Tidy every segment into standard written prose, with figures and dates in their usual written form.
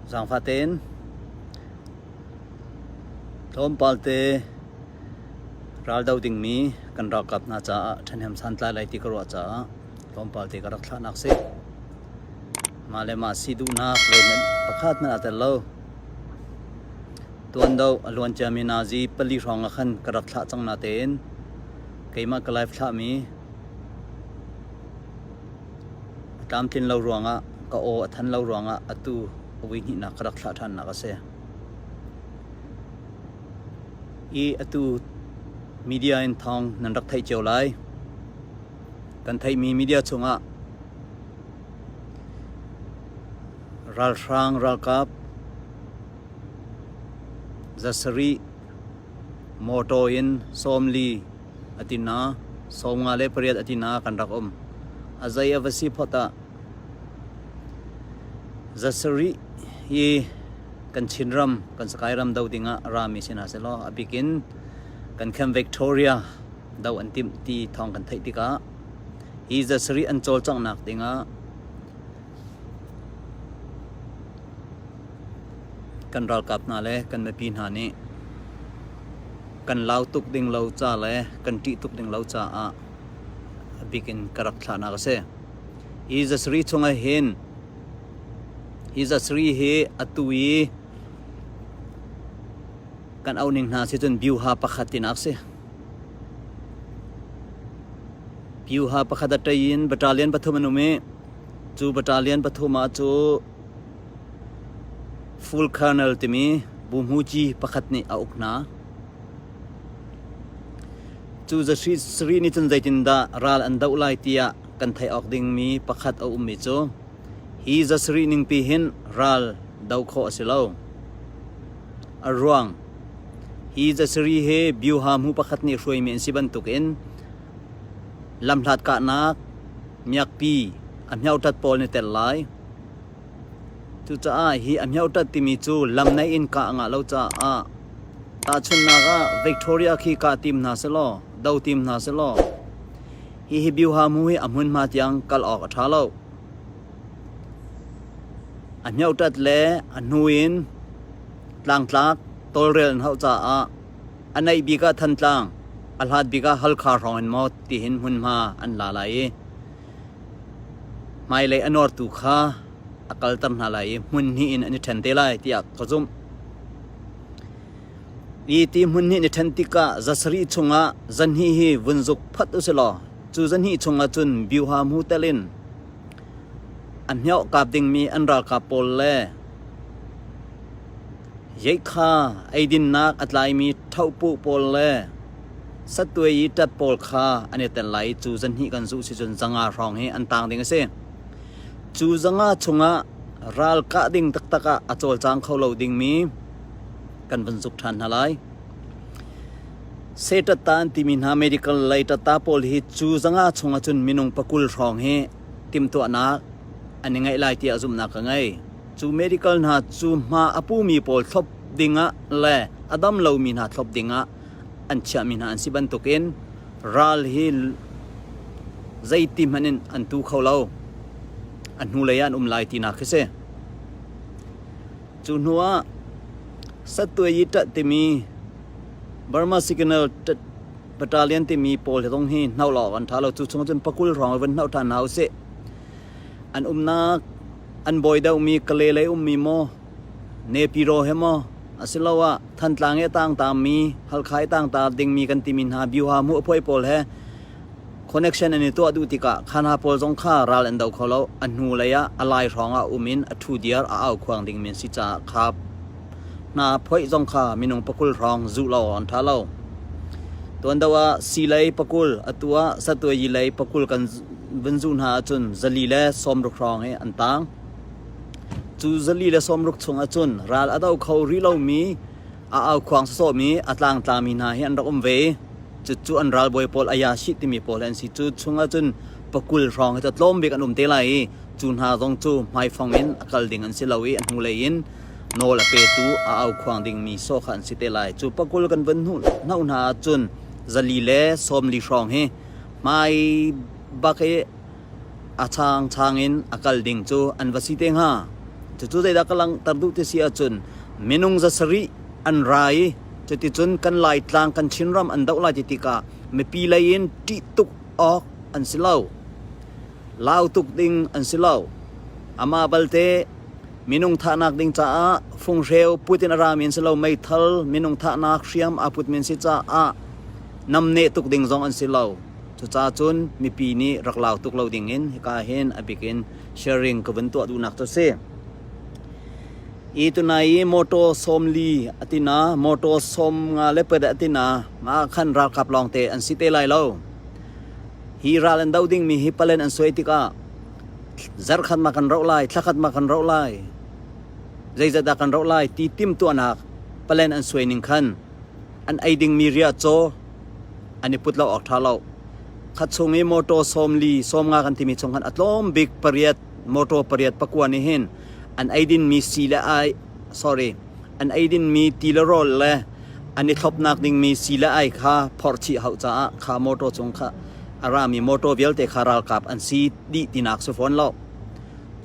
Zaangfah tein tlawmpal te raldo dingmi kan ralkap hna caah ṭhahnem santlai lai ti ka ruah caah tlawmpal te ka rak thlahnak si. Mah le mah si duhnak le pakhat hmanh aa tel lo. Tuan deuh a luan ciami nazi pali hrawng ah khan ka rak thlah cang natein keimah ka live thlahmi a tlamtlin lo ruangah ka aw a than lo ruangah atu a vui hnihnak ka rak thlah ṭhannak a si. I atu media in thawng nan rak theih cio lai. Kan theihmi media chungah ralhrang ralkap zasarih mawtaw in 40 a ti na, 58 a ti na kan rak um. A zei a va si phot ah zasarih hi kan Chinram, kan Sakai ram do dingah a rami si hna sehlaw a bikin kan Camp Victoria do an timh ti thawng kan theih tikah hi zasarih an cawlcanghnak dingah Kan ralkap hna le kan mipi hna nih kan lau tuk ding lo ca le kan ṭih tuk ding lo caah a bik in ka rak thlahnak a si. Hi zasarih chungah hin hi zasarih hi atu i kan auhning hna si cun Byuha pakhat tinak a si. Byuha pakhat a ṭei in battalion pathum an um i Cu battalion pathum ah cu Full Colonel timi buhmuci pakhat nih a uk hna. Cu zasarih nih cun zeitindah ral an doh lai tiah kan theih awk dingmi pakhat a ummi cu hi zasarih ningpi hin ral doh khawh a si lo. A ruang hi zasarih hi Byuha hmu pakhat nih hruaimi an si bantukin lamhlat kahnak miakpi a hmioṭat pawl na tel lai. Cucaah hi a hmioṭat timi cu lam naih in kah a ngah lo caah tahchunhnak ah Victoria khi kah tim hna selaw, do tim hna selaw, hihi Biuhamu hi a hmunhma tiang kal awk a ṭha lo. A hmioṭat le a hnu in tlangtlak tawlrel an hauh caah A naih bik ah Thantlang, a hlat bik ah Halkha hrawng in maw tihin hmunhma an la lai i hmailei a nawrtu kha a kalter hna lai i hmun hnih in an i ṭhen te lai tiah ka zumh. Hi ti hmun hnih in i ṭhen tikah zasarih chungah zanhnih hi vun zuk phot u si law cu zanhnih chungah cun Byuha hmu tel in a hmioh kap dingmi an ralkap pawl le Yeikha eidinnak a tlaimi ṭhohpuh pawl le satuai i ṭat pawl kha an i tel lai i cu zanhnih kan zuh si cun zanga hrawng hi an taang ding a si. Cu zanga chungah ral kah ding taktak ah a cawlcang kho lo dingmi kan vun zuk ṭhan hna lai. Setatta an timi hna medical lei ṭatta pawl hi cu zanga chungah cun minung pakul hrawng hi timhtuahnak an i ngeih lai tiah zumhnak ka ngei. Cu medical hna cu hma a pumi pawl thlop dingah le a dam lomi hna thlop dingah an chiahmi hna an si bantukin ral hi zeiti hmanh in an tu kho lo. A hnulei ah an um lai tinak khi si. Cu hnu ah Sattuayi ṭah timi Burma Signal Battalion timi pawl hi zong hi hnoh lo awk an ṭha lo. Cu chung cun pakul hrawng i vun hnoh ṭhan hna usih. An umnak an bawi deuhmi Kale lei ummi maw, Nepiro he maw, asiloah Thantlang i a tangtami, Halkha i tangta dingmi kan timi hna Byuha hmuhphuai pawl he connection an i tuah duh tikah kha hna pawl zong kha ral an do kho lo. A hnu lei ah a lai hrawng ah um in a ṭhu diar a au khuang dingmi an si caah kha hna phoih zong kha minung pakul hrawng zuh lo an ṭha lo. Tuan deuh ah silei pakul, atu ah satuayi lei pakul kan vun zuh hna ahcun zali le sawmruk hrawng hi an tang. Cu zali le sawmruk chung ahcun ral a do kho rih lomi, a aukhuang sawsawhmi, a tlangtlami hna hi an rak um ve i cucu an ralbawi pawl Ayashi timi pawl an si. Cu chung ahcun pakul hrawng hi cu tlawm bik an um te lai i cu hna zong cu hmaifong in a kal ding an si lo i a hnulei in nawl a petu a aukhuang dingmi sawh kha an si te lai. Cu pakul kan vun hnuh hna ahcun zali le 40 hrawng hi hmai bak i a changchang in a kal ding cu an va si te hnga. Cucu zeidah ka langhter duh ti si ahcun minung 700 an ra i cuticun kan Laitlang kan Chinram an doh lai ti tikah mipi lei in ṭih tuk awk an si lo. Lau tuk ding an si lo. Amah balte minung thahnak ding caah funghreu put in a rami an si lo. Meithal minung thahnak hriam aa putmi an si caah namneh tuk ding zong an si lo. Cucaah cun mipi nih rak lau tuk lo ding in hika hin a bik in sharing ka vun tuah duhnak cu a si. I tunai i motor 40 a tina, motor 58 a tina, mah khan ralkap lawngte an si te lai lo. Hi ral an do dingmi hi palen an suai tikah zarkhat ma kan roh lai, thlakhat ma kan roh lai, zeizat dah kan roh lai ti timhtuahnak palen an suai ning khan an ei dingmi riahcaw an i put lo awk ṭha lo. Khat chung i motor 40, 50 kan timi chung khan a tlawm bik pariat, motor pariat pakua nih hin an eidinmi si le ai, sorry, an eidinmi ti le rawl le an i thlopnak dingmi si le ai kha phorh chih hau caah kha motor cung kha a rami motor vialte kha ralkap an si dih tinak si fawn lo.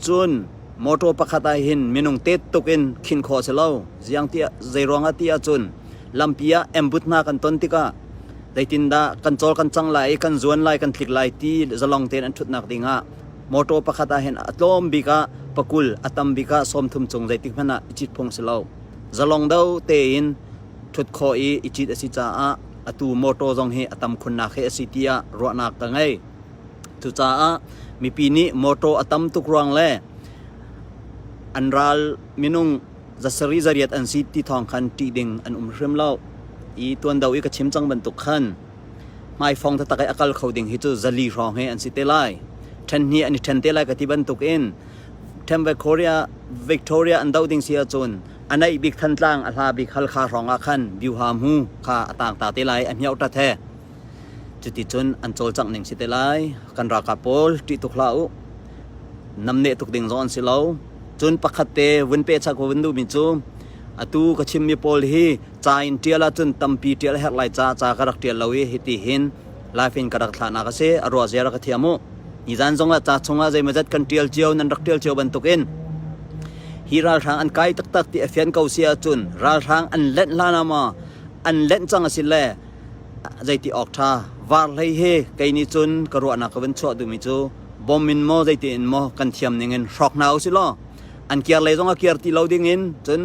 Cun motor pakhat ah hin minung tet tuk in khin khawh si lo. Ziang tiah zeiruang ah ti ahcun lampi ah embut hna kan ton tikah zeitindah kan cawl kan cang lai i kan zuan lai kan tlik lai ti zalong tein an ṭhutnak ding ah motor pakhat ah hin a tlawm bik ah pakul a tam bik ah 30 cung zeitik hmanh ah i cit phung si lo. Zalong do tein ṭhut khawh i i cit a si caah atu motor zong hi a tam khunnak hi a si tiah ruahnak ka ngei. Cucaah mipi nih motor a tam tuk ruang le an ral minung 7 8 an si ti thawng khan ṭih ding an um hrim lo. I tuan do i ka chim cang bantuk khan hmaifong taktak i a kal kho ding hi cu 400 hrawng hi an si te lai. Ṭhen hnih an i ṭhen te lai ka ti bantuk in Ṭhen Victoria, Victoria an doh ding si ahcun a naih bik Thantlang a hla bik Halkha hrawng ah khan Byuha hmu kha a tang ta te lai a hmiauh ṭat he. Cuticun an cawlcangh ning si te lai. Kan ralkap pawl ṭih tuk hlah u. Namneh tuk ding zong an si lo. Cun pakhat te vun pehchak ka vun duhmi cu atu ka chimmi pawl hi ca in ṭial ahcun tampi ṭial a herh lai ca ca ka rak ṭial lo i hiti hin live in ka rak thlahnak a si. A ruah zia rak ka thiam u. Nizan zongah ca chungah zeimawzat kan ṭial cio nan rak ṭial cio bantukin hi ralhrang an kai taktak ti a fian ko si ahcun ralhrang an lenh hlan ah maw an lenh cang a si le zeiti awk ṭha var hlei hi kei nih cun ka ruahnak ka vun chuah duhmi cu bom in maw zeiti in maw kan thiam ning in hrawk hna usih law an kiar lei zong a kiar ti lo ding in cun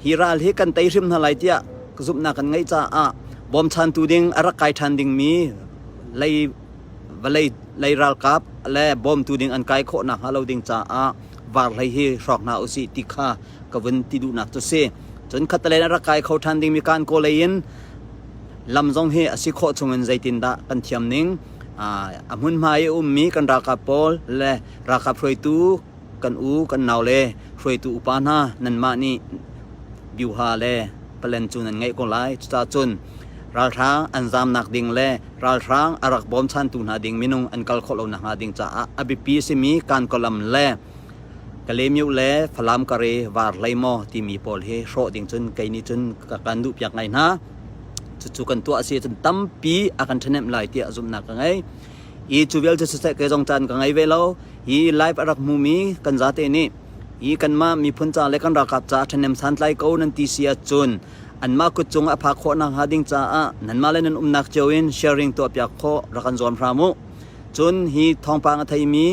hi ral hi kan tei hrim hna lai tiah zumhnak kan ngeih caah bawmchantu ding a rak kai ṭhan dingmi lei vawlei lei ralkap le bawmtu ding an kai khawh nakhnga lo ding caah var hlei hi hrawk hna usih ti kha ka vun ti duhnak cu si. Cun khattalen a rak kai kho ṭhan dingmi kan kaw lei in lam zong hi a si khawh chungin zeitindah kan thiam ning a hmunhma i ummi kan ralkap pawl le ralkap hruaitu kan u kan nau le hruaitu upa hna nanmah nih biuha le palen cu nan ngeih ko lai. Cucaah cun ralhrang an zamnak ding le ralhrang a rak bawmchantu hna ding minung an kal khawh lo nakhnga ding caah a biapi a simi kan kawlam le Kalaymyo le Falam kare var hlei maw timi pawl hi hrawh ding cun kei nih cun ka kan duhpiak ngai hna. Cucu kan tuah a si ahcun tampi a kan ṭhahnemh lai tiah zumhnak ka ngei. I cu vialte siseh kei zong caan ka ngei ve lo. Hi live a rak hmumi kan zate nih hi kanmah miphun ca le kan ralkap ca ṭhahnem santlai ko nan ti si ahcun anmah kut cung a phak khawh nakhnga ding caah nanmah le nan umnak cio in sharing tuahpiak khawh rak kan zuam hram u. Cun hi thawngpang a theimi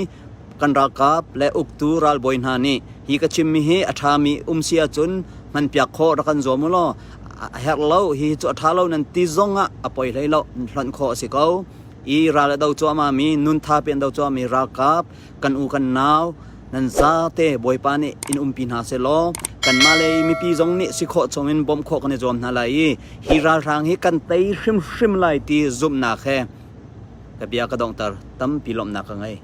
kan ralkap le uktu ralbawi hna nih hi ka chimmi hi a ṭhami um si ahcun hmanpiak khawh rak kan zuam u law a herh lo hi cu a ṭha lo nan ti zong ah a poi hlei lo hlonh khawh a si ko. I ral a do cuahmah mi nun tha pen do cuahmi ralkap kan u kan nau nan zate Bawipa nih in umpi hna seh law kanmah lei mipi zong nih si khawh chungin bawmh khawh kan i zuam hna lai i hi ralhrang hi kan tei hrimhrim lai ti zumhnak he ka bia ka donghter tampi lawmhnak ka ngei.